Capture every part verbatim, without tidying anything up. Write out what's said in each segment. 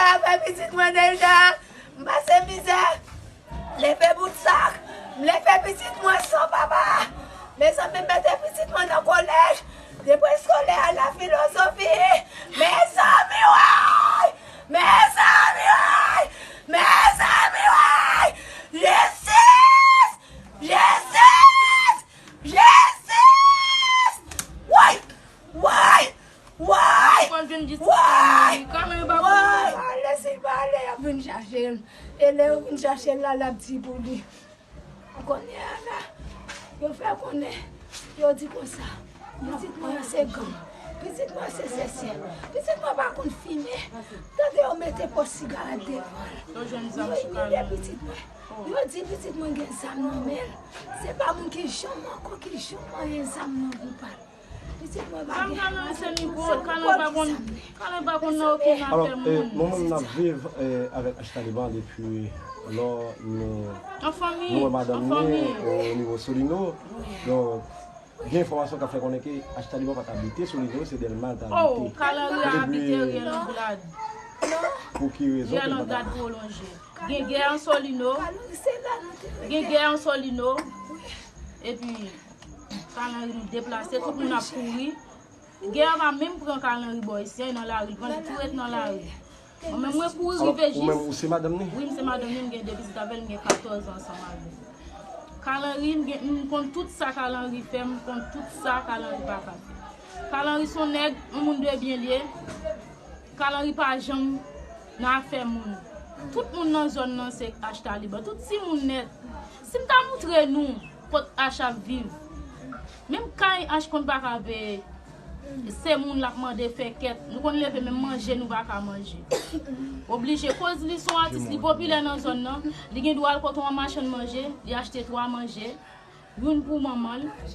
Avè pitit mwen deja, m pase mizè. Leve bout sak. M leve pitit mwen san papa. Mezanmi, m mete pitit mwen nan kolèj. Depi eskolè a la filozofi. Mezanmi, woy! Mezanmi, woy! Mezanmi, woy! Jistis! Jistis! Jistis! Woy! Woy! Woy! Woy! Woy! Pale, si pale, y ap vin chache l. E lè yo vin chache l la, l ap di pou li. Kounye a la, yo fè konnen, yo di konsa, pitit mwen an se gang, pitit mwen se sesi, pitit mwen pa konn fimen. Tande yo mete pòs sigaret devan l. Yo emilye pitit mwen. Yo di pitit mwen gen zam nan men l. Se pa moun ki janm ankò ki janm manyen zam nan boupa l. Pitit mwen pa gen. Zam nan men l se nipot. Kalan pa konn, Kalan pa konn nan okenn afè moun. Alò, nou menm n ap viv avèk H Taliban depi lò nou wè madanm ni o nivo Solino. Donk, gen enfòmasyon k ap fè konnen ke H Taliban pa t abite Solino, se Dèlma l t abite. Oh, Kalan Ri abite Riyèl Anglad. Pou ki rezon ke l pa t abite? Gen gè an Solino. Gen gè an Solino. Epi, Kalanri nou deplase, tout moun ap kouri. Gè a pa menm pran Kalanri bò isi an, nan lari, li pran li tou ret nan lari. Mwen menm mwen kouri rive jis. Ou menm ou se madanm ni? Wi, m se madanm ni, m gen de pitit avè l, m gen katòz an ansanm avè l. Kalanri, m gen, m konn tout sa Kalanri fè, m konn tout sa Kalanri pa ka fè. Kalanri se yon nèg, yon moun de byen li ye. Kalanri pa janm nan afè moun. Tout moun nan zòn nan se H Taliban. Tout timoun nèt. Si m ta moutre nou kot H ap viv, menm kay H konn pa ka veye. Se moun l ap mande fè kèt. Nou konn leve menm manje nou pa ka manje. Oblije koz li se yon atis, li popilè nan zòn nan. Li gen dwa al kote yon machann manje, li achte twa manje. Youn pou manman l,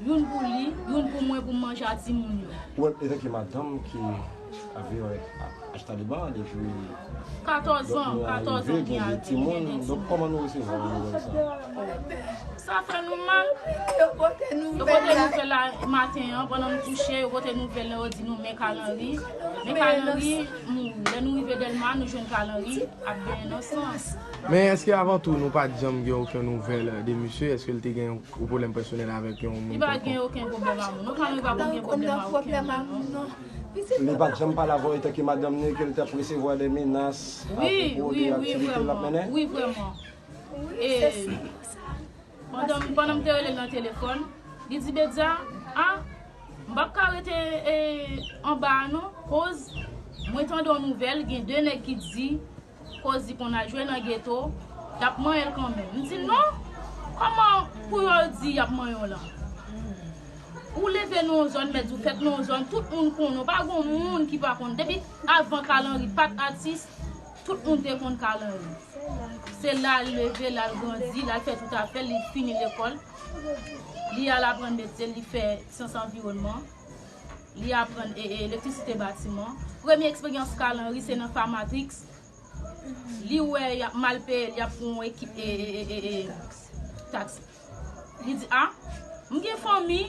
youn pou li, youn pou mwen pou m manje a timoun yo. Ou wè, etanke madanm ki ap viv avèk H Taliban depi katòz an, katòz an gen de timoun. Donk, kòman nou resevwa nouvèl sa? Sa fè nou mal. Yo pote nouvèl la maten an, pandan m kouche, yo pote nouvèl la, yo di nou men Kalanri. Men Kalanri mouri. Lè nou rive Dèlma, nou jwenn Kalanri ap benyen nan san. Men èske avan tou nou pa t janm gen okenn nouvèl de misye? Èske l te gen yon pwoblèm pèsonèl avèk yon moun kèlkonk? Li pa gen okenn pwoblèm ak moun. Non, Kalanri pa konn gen pwoblèm ak okenn moun, non. Li pa t janm pale avè w etanke madanm ni ke l t ap resevwa de menas apwopo de aktivite l ap mennen? Wi, vrèman. E pandan, pandan m te rele l nan telefòn, li di, Bedza, a, m p ap ka rete, e, anba a non, koz mwen tande yon nouvèl, gen de nèg ki di Kozi konn al jwe nan geto, y ap manyen l kanmenm. M di, non, kòman pou yo di y ap manyen w lan? Ou leve nan yon zòn, mèt di w fèt nan yon zòn, tout moun konnen w, pa gon moun ki pa konn. Depi avan Kalanri pa t atis, tout moun te konn Kalanri. Se la l leve, la l grandi, la l fè tout afè l, li fini lekòl. Li al aprann metye, li fè syans anviwònman. Li aprann, e, e, elektrisite batiman. Premye eksperyans Kalanri se nan Famatrix. Li wè y ap mal peye l, y ap pran yon ekip, e, e, e, e, e, taksi. Li di, a, m gen fanmi,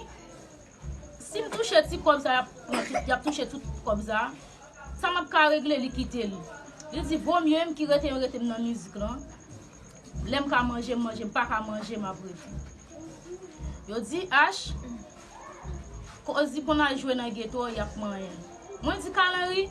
si m touche ti kòb sa, y ap pran tout, y ap touche tout kòb sa. Sa m ap ka regle, li kite l. Li di, vo mye m ki rete, rete m nan mizik lan. Lè m ka manje, m manje, m pa ka manje, m ap rete. Yo di, H, Kozi konn al jwe nan geto, y ap manyen l. Mwen di, Kalanri,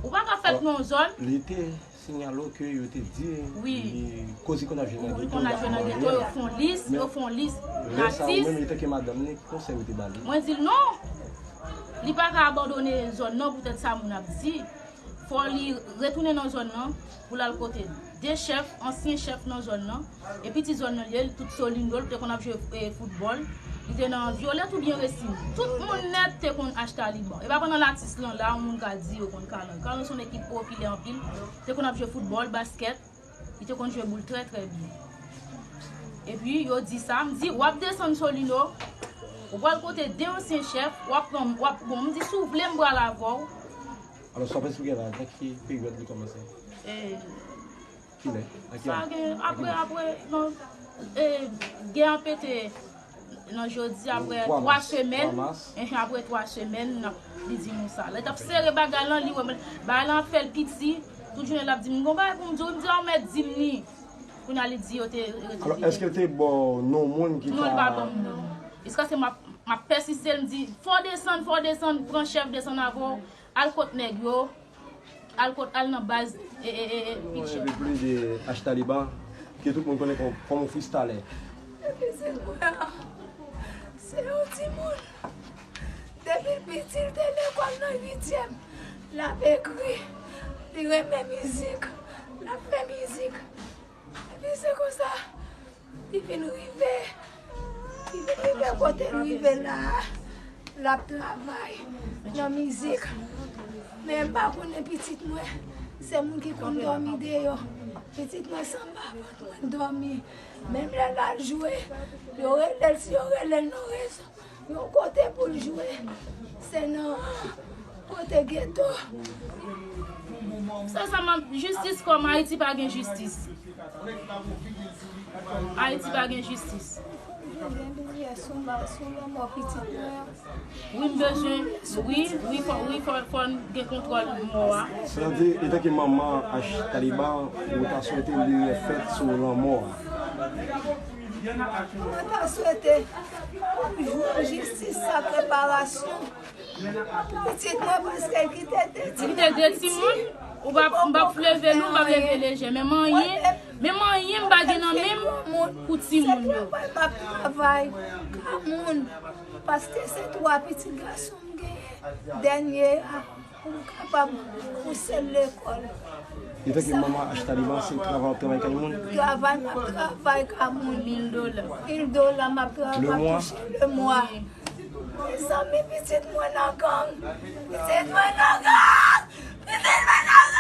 ou pa ka fèt nan yon zòn. Li te siyale w ke yo te di li, Kozi konn al jwe nan geto, y ap manyen l. Yo fè yon lis, yo fè yon lis. Lè sa, ou menm, etanke madanm ni, ki konsèy ou te ba li? Mwen di l non. Li pa ka abandone zòn nan poutèt sa moun ap di. Fò li retounen nan zòn nan pou l al kote de chèf, ansyen chèf nan zòn nan. Epi ti zòn nan li ye, li tout Solino, li te konn ap jwe, e, foutbòl. Li te nan Vyolèt oubyen Resin. Tout moun nèt te konn H Taliban. E pa pandan latis lan la, yon moun ka di yo konn Kalan. Kalan se yon nèg ki popilè anpil. Te konn ap jwe foutbòl, baskèt. Li te konn jwe boul trè, trè byen. Epi, yo di sa, m di, w ap desann Solino, ou pral kote de ansyen chèf, w ap pran, w ap, bon, m di, si w vle, m pral avè w. Alò, sa w panse gen la, nan ki peryòd li kòmanse? E, kilè? Sa gen, apre, apre, non, e, gè an pete, Nan jodi, apre twa semèn, enhen, apre twa semèn, li di nou sa. Lè t ap sere bagay lan, li wè bagay lan ap fè l piti. Tout jounen l ap di m, "Gon bagay pou m di w." M di, "A, w mèt di m li." Kounye a, li di yo te rejte. Alò, èske l te ba w non moun ki ta... Non, li pa ban m non. Jiskaske m ap, m ap pèsiste, m di, "Fò w desann, fò w desann, pran chèf, desann avè w, al kot nèg yo." Al kot, al nan baz, e, e, e, e, Pitchè. Mwen vle plede H Taliban, ke tout moun konnen kòm, kòm yon freestyler. Epi se mwen an, se yon timoun. Depi l piti, l te lekòl nan uityèm. L ap ekri, li renmen mizik, l ap fè mizik. Epi se konsa, li vin rive, li vin rive kote l rive la a, l ap travay nan mizik. Men m pa konnen pitit mwen, se moun ki konn dòmi deyò. Pitit mwen sanba vant mwen dòmi. Menm lè l al jwe, yo rele l, si yo rele l nan rezon, yon kote pou l jwe, se nan kote geto. Se sa m ap, jistis kòm Ayiti pa gen jistis. Ayiti pa gen jistis. Wi, m bezwen, wi, wi, fò, wi, fò, fò n gen kontwòl mò a. Sètadi, etanke manman H Taliban, ou ta swete limyè fèt sou lanmò a? Mwen ta swete pou jistis ak reparasyon. Pitit mwen, paske l kite de timoun. Kite de timoun, ou p ap, m p ap leve nou, m p ap leve lejè. Men manyen, men manyen m pa gen nan men m pou timoun yo. Se travay m ap travay ka moun, paske se twa pitit gason m genyen. Dènye a, pou m kapab pouse l lekòl. Etanke manman H Taliban, se travay w ap travay kay moun? Travay m ap travay ka moun. Mil dola. Mil dola m ap travay, m ap touche lemwa. Mezanmi, pitit mwen nan gang. Pitit mwen nan gang.